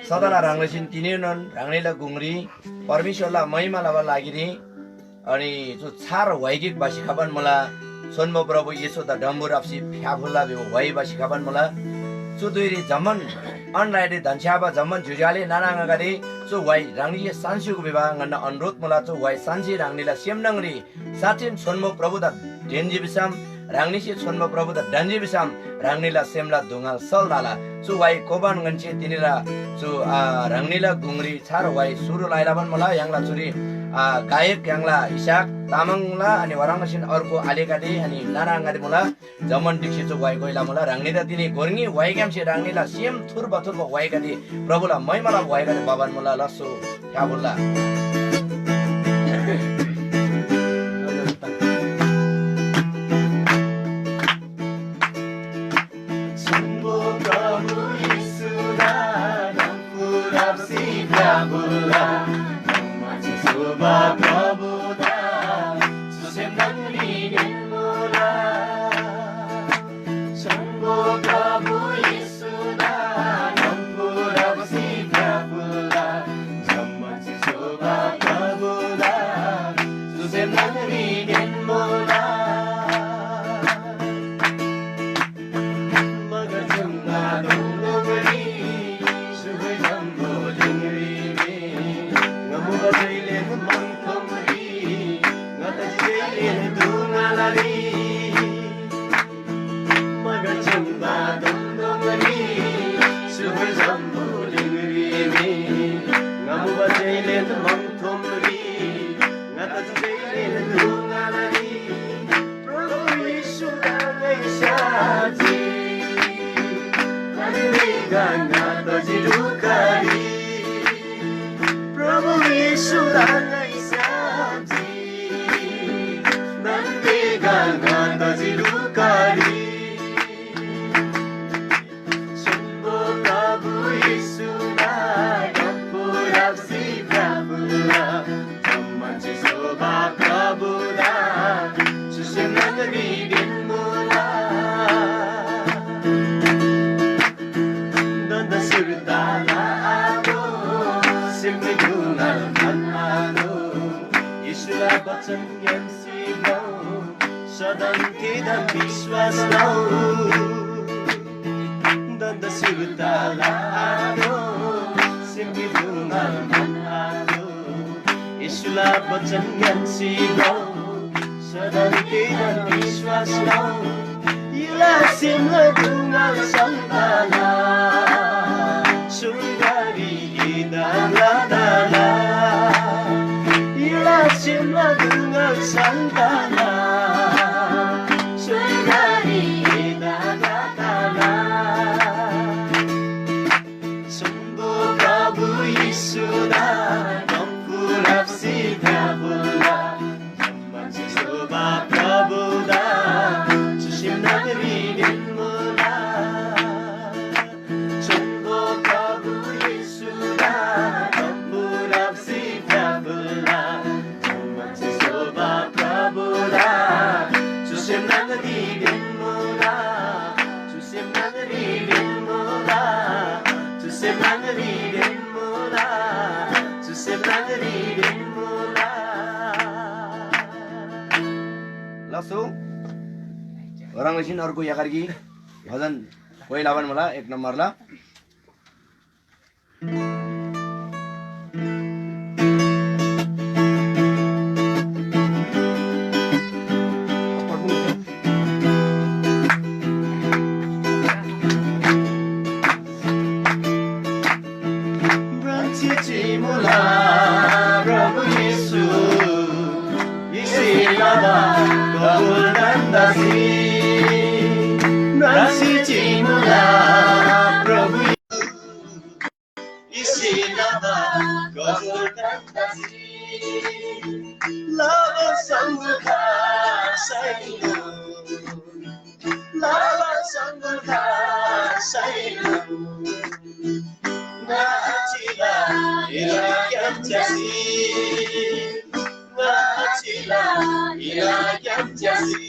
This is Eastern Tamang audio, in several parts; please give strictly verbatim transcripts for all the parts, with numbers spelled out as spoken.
सदन ह्राङलासेन तिनीनोन ह्राङनीला गुङरी परमेश्‍वरला महिमा लबा लागिरी अनि चु छार व्‍हाइ गिक भसी खबान मुला। छोन्‍बो प्रभु येशूदा डम्‍बु राप्‍सी फ्‍याफुल्‍ला भिबा व्‍हाइ भसी खबान मुला। चु धुइरी जम्‍मान अनलाइनरी धन्‍छ्‌याबा जम्‍मान ज्‍योज्‍यो आले नाना आङागदे चु व्‍हाइ ह्राङनीसे सान्‍सिगो भिबा ङन्‍ना अनुरोध मुला। चु व्‍हाइ सान्‍सी ह्राङनीला सेम न्‍हङरी साँच्‍चिन छोन्‍बो प्रभुदा ढेन्‍जी भिसम, ह्राङनीसे छोन्‍बो प्रभुदा ढन्‍जी भिसम, ह्राङनीला सेमला दुङल सल तला। चु व्‍हाइ कोबान ङन्‍से तिनीला चु, आ, ह्राङनीला गुङरी छार व्‍हाइ सुरु लैलबान मुला। य्‍हाङला चुरी, आ, गायक य्‍हाङला इसाक तामाङला, अनि वरङसिन अर्को आलेगदे, अनि नाना आङागदे मुला। जम्‍मान ढिक्‍सी चु व्‍हाइ कोइला मुला। ह्राङनीदा तिनी गोर्ङी व्‍हाइग्‍यामसे ह्राङनीला सेम थुर्बा थुर्बा व्‍हाइगदे, प्रभुला महिमाला व्‍हाइगदे भबान मुला। लस्‍सो फ्‍याफुल्‍ला। छोन्‍बो प्रभु येशूदा डम्‍बु राप्‍सी फ्‍याफुल्‍ला। जम्‍मासे शोभा प्रभुदा, चुसे न्‍हङरी ढेन्‍मुला। छोन्‍बो प्रभु येशूदा डम्‍बु राप्‍सी फ्‍याफुल्‍ला। जम्‍मासे शोभा प्रभुदा, चुसे न्‍हङरी ढेन्‍मुला। मगर जम्‍मा दोङदोङरी, सुगै जम्‍बुलिङरी मे, ङा मुबा जैलेन मङथोमरी, ङा तजी जैलेन दुङालारी। मगर जम्‍मा दोङदोङरी, सुगै जम्‍बुलिङरी मे, ङा मुबा जैलेन मङथोमरी, ङा तजी जैलेन दुङालारी। प्रभु येशूदा ङाइ स्‍याप्‍जी। दान्‍दे गा ङा तजी ढुकारी। प्रभु येशूदा ङाइ स्‍याप्‍जी। दान्‍दे गा ङा तजी ढुकारी। छोन्‍बो प्रभु येशूदा डम्‍बु राप्‍सी फ्‍याफुल्‍ला। जम्‍मासे शोभा प्रभुदा, चुसे न्‍हङरी ढेन्‍मुला। दन्‍द सुर्ताला आदो, सेमरी दुङाल मान आदो, येशूला बचन ङ्‌यान्‍सी भ्रउ, सदन थेदा विश्‍वास लउ। दन्‍द सुर्ताला आदो, सेमरी दुङाल मान आदो, येशूला बचन ङ्‌यान्‍सी भ्रउ, सदन थेदा विश्‍वास लउ। य्‍हुला सेमला दुङाल सल्‍ताला, सुङगारी एदा ङादाला। य्‍हुला सेमला दुङाल सल्‍ताला, सुङगारी एदा ङादाला। छोन्‍बो प्रभु येशूदा डम्‍बु राप्‍सी फ्‍याफुल्‍ला। जम्‍मासे शोभा प्रभुदा, चुसे न्‍हङरी ढेन्‍मुला। छोन्‍बो प्रभु येशूदा डम्‍बु राप्‍सी फ्‍याफुल्‍ला। जम्‍मासे शोभा प्रभुदा, चुसे न्‍हङरी ढेन्‍मुला। चुसे न्‍हङरी ढेन्‍मुला। चुसे न्‍हङरी ढेन्‍मुला। चुसे न्‍हङरी ढेन्‍मुला। लसु, ह्राङलासेन अर्को याकरकी भजन कोइ लाबान मुला, एक नम्बरला। भ्रान्‍सी चिमुला प्रभु येशू, येशूसे लबा कबुल दान्‍दासी। भ्रान्‍सी चिमुला प्रभु येशूसे लबा कबुल दान्‍दासी। लबा संगुखा सैनो। लाला संगुखा सैनो। ङा चिला इला क्याम्‍च्यासी। ङा चिला इला क्याम्‍च्यासी।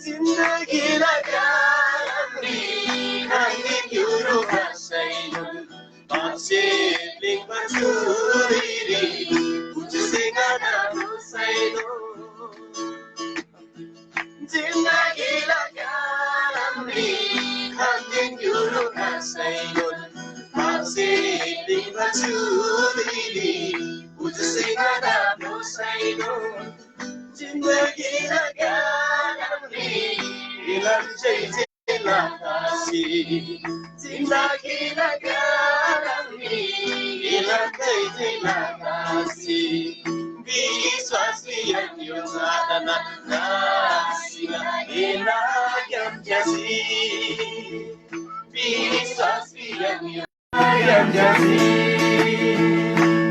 जिन्दगीला चुदीनी उजसे ङादा म्रोसैनोन जिन्दगीला ग्यालाङरी इलाम जय जय लगासी। जिन्दगीला ग्यालाङरी इलाम जय जय लगासी। विश्वास बियन यो साधना नासिना इला ग्याम ज्यासी। विश्वास बियन यो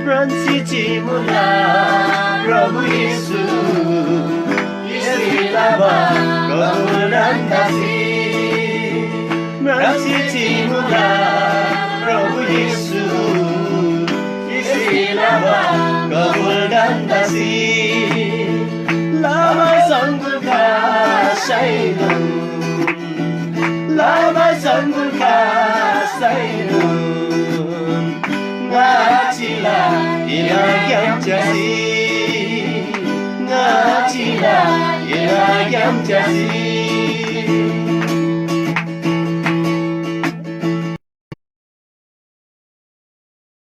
म्राङ्सी चिमुला प्रभु येशू, येशूला बा कबुल दण्डसी। म्राङ्सी चिमुला प्रभु येशू, येशूला बा कबुल दण्डसी। लामा संगुका सैदुम लामा संगुका सैनुन ङाचिला इला ग्याम च्यासी। ङाचिला इला ग्याम च्यासी।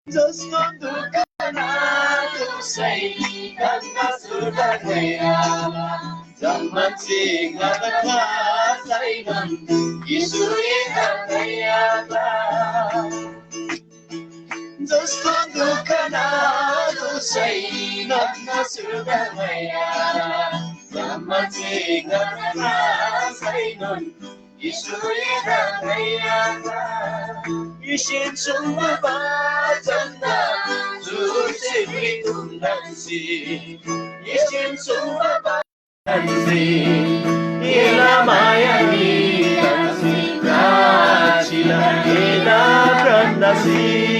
जसको दुःख नादुसै गङ्गा सुर्दा गया। जम्मा चिङ्ना थासैनोन येशूए दया। जसको दुःख नादुसै गङ्गा सुर्दा गया। जम्मा चिङ्ना थासैनोन येशूएदा ङाइयादा। येशून सुङ्बा बचनदा जुसे भितुम दन्‍सी। येशून सुङ्बा बचनदा जुसे एला मायारी दन्‍सी। नाचिला एदा ब्रन्‍दसी।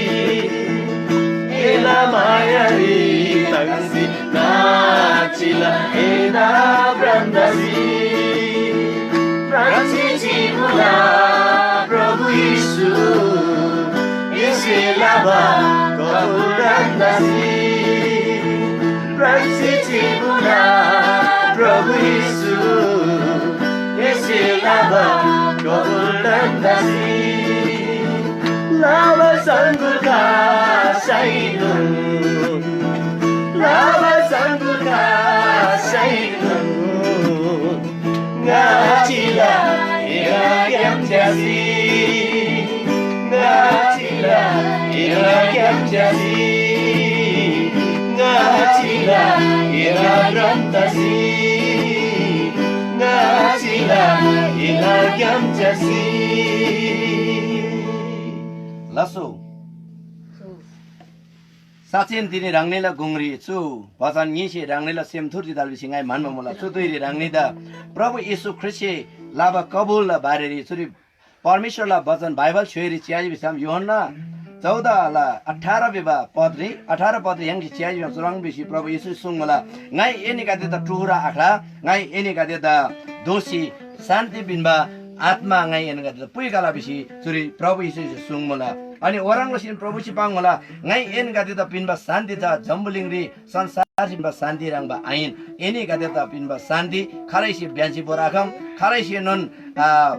एला मायारी दन्‍सी। नाचिला एदा ब्रन्‍दसी। प्राची चिमुला प्रभु येशू, एसे लबा कबुल दन्‍दसी। प्राची चिमुला प्रभु येशू, एसे लबा कबुल दन्‍दसी। लाबा संगुका सैनुन। लाबा संगुका सैनुन। ङाचिला एला ग्याम च्यासी। ङाचिला एला ग्याम च्यासी। ङाचिला एला ग्रन्थसी। ङाचिला एला ग्याम च्यासी। लसो। साँच्‍चिन तिनी ह्राङनीला गुङरी चु बचन ङिसे ह्राङनीला सेम थुर्जी तल भिसी ङाइ म्‍हन्‍बा मुला। चु धुइरी ह्राङनीदा प्रभु येशू ख्रीष्‍टसे लबा कबुलला बारेरी चुरी परमेश्‍वरला बचन बाइबल छ्‌योइरी च्‍याजी भिसम यूहन्‍ना चौधला अठार भिबा पदरी, अठार पदरी य्‍हाङसे च्‍याजी भिसम चुह्रङ् भिसी प्रभु येशूसे सुङ्मुला, ङाइ एनीगदेदा टुहुरा आख्‍ला, ङाइ एनीगदेदा दोःसी शान्‍ति पिन्‍बा आत्‍मा ङाइ एनीगदेदा पुइखला भिसी चुरी प्रभु येशूसे सुङ्मुला। अनि ओह्रङ् लसीन प्रभुसे पाङ्‌मुला, ङाइ एनीगदेदा पिन्‍बा शान्‍ति चा जम्‍बुलिङरी संसारसे पिन्‍बा शान्‍ति ह्रङ्‌बा आहिन। एनीगदेदा पिन्‍बा शान्‍ति खालैसे ब्‍यान्‍सी भोर्आखम, खालैसेनोन, आ,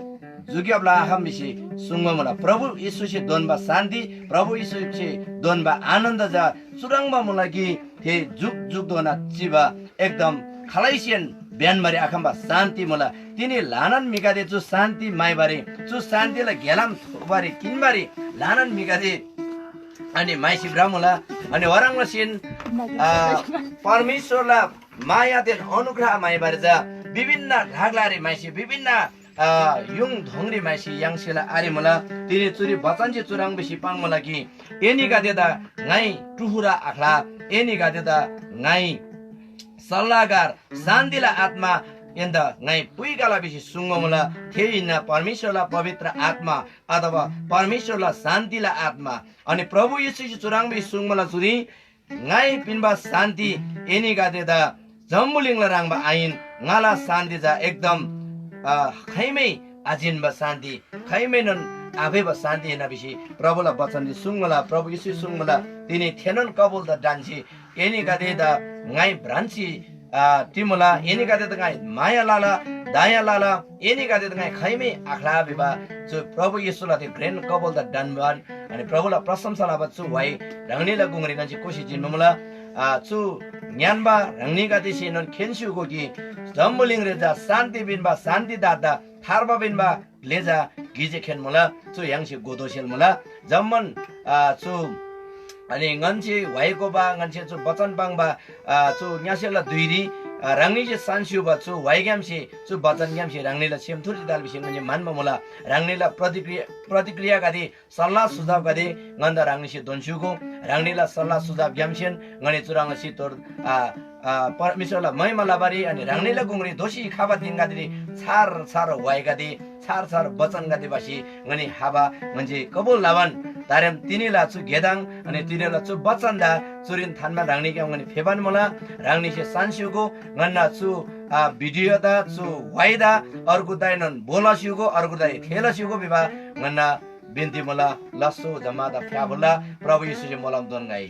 जुग्‍याब लआखम भिसी सुङ्बा मुला। प्रभु येशूसे दोन्‍बा शान्‍ति, प्रभु येशूसे दोन्‍बा आनन्‍द चा चुह्रङ्बा मुला कि थे जुकजुकधोना चिबा एकदम खालैसेन ब्‍यान्‍बारी आखम्‍बा शान्‍ति मुला। तिनी ल्‍हानान म्‍हिगदे चु शान्‍ति म्‍हाइबारी, चु शान्‍तिला घेलाम थोबारी किन्‍बारी ल्‍हानान म्‍हिगदे अनि म्‍हाइसी भ्रमुला। अनि ओह्रङ् लसीन, आ, परमेश्‍वरला मायादेन अनुग्रह म्‍हाइबारी चा विभिन्न ग्‍लाग्‍लारी म्‍हाइसी विभिन्न, आ, य्‍हुङ धोङरी म्‍हाइसी याङ्सेला आरेमुला। तिनी चुरी बचनसे चुह्रङ् भिसी पाङ्‌मुला कि एनीगदेदा ङाइ टुहुरा आख्‍ला, एनीगदेदा ङाइ सल्‍लाहकार शान्‍तिला आत्‍मा एन्‍दा ङाइ पुइखला भिसी सुङ्बा मुला। थे हिन्‍ना परमेश्‍वरला पवित्र आत्‍मा अथवा परमेश्‍वरला शान्‍तिला आत्‍मा। अनि प्रभु येशूसे चुह्रङ् भिसी सुङ्मुला, चुरी ङाइ पिन्‍बा शान्‍ति एनीगदेदा जम्‍बुलिङला ह्रङ्‌बा आहिन, ङाला शान्‍ति चा एकदम, अ, खाइमै आजिन्‍बा शान्‍ति, खाइमैनोन आफेबा शान्‍ति हिन्‍ना भिसी प्रभुला बचनरी सुङ्मुला। प्रभु येशूसे सुङ्मुला, तिनी थेनोन कबुलदा ढन्‍सी एनीगदेदा ङाइ भ्रान्‍सी, आ, टिमुला, एनीगदेदा ङाइ माया लला। दया लला, एनीगदेदा ङाइ खाइमै आख्‍ला भिबा चु प्रभु येशूला थे घ्रेन कबुलदा धन्‍यवाद अनि प्रभुला प्रशंसा लबा चु व्‍हाइ ह्राङनीला गुङरी ङन्‍से कोसी जिन्‍बा मुला। आ, चु ङ्‌यान्‍बा ह्राङनीगदेसेनोन खेन्‍स्‍य्‍हूगो कि जम्‍बुलिङरी चा शान्‍ति पिन्‍बा शान्‍तिदाता थार्बा पिन्‍बा ग्‍ले चा गिजे खेन्‍मुला, चु य्‍हाङसे गोदोसेल मुला। जम्‍मान, आ, चु अनि ङन्‍से व्‍हाइ गोबा, ङन्‍से चु बचन पाङ्बा, आ, चु ङ्‍यासेला धुइरी, आ, ह्राङनीसे सान्‍स्‍युबा चु व्‍हाइग्‍यामसे, चु बचनग्‍यामसे ह्राङनीला सेम थुर्जी ताल भिसी ङन्‍से म्‍हन्‍बा मुला। ह्राङनीला प्रतिक्रिया, प्रतिक्रियागदे, सल्‍लाह सुझावगदे ङन्‍दा ह्राङनीसे दोन्‍स्‍युगो। ह्राङनीला सल्‍लाह सुझावग्‍यामसेन ङनी चुह्रङ् लसी तोर, आ, आ, परमेश्‍वरला महिमा लबारी अनि ह्राङनीला गुङरी दोःसी खबा दिनगदेरी छार छार व्‍हाइगदे, छार छार बचनगदे भसी ङनी हाबा ङन्‍से कबुल लबान। तारेम तिनीला चु गेदाङ अनि तिनीला चु बचनदा चुरीन थान्‍बान ह्राङनीग्‍याम ङनी फेबान मुला। ह्राङनीसे सान्‍स्‍युगो ङन्‍ना चु, आ, भिडियोदा चु व्‍हाइदा अर्गुदाएनोन बोलस्‍युगो अर्गुदाए थेलस्‍युगो भिबा ङन्‍ना बिन्‍ती मुला। लस्‍सो जम्‍मादा फ्‍याफुल्‍ला। प्रभु येशूसे मोलम दोन्‍गै।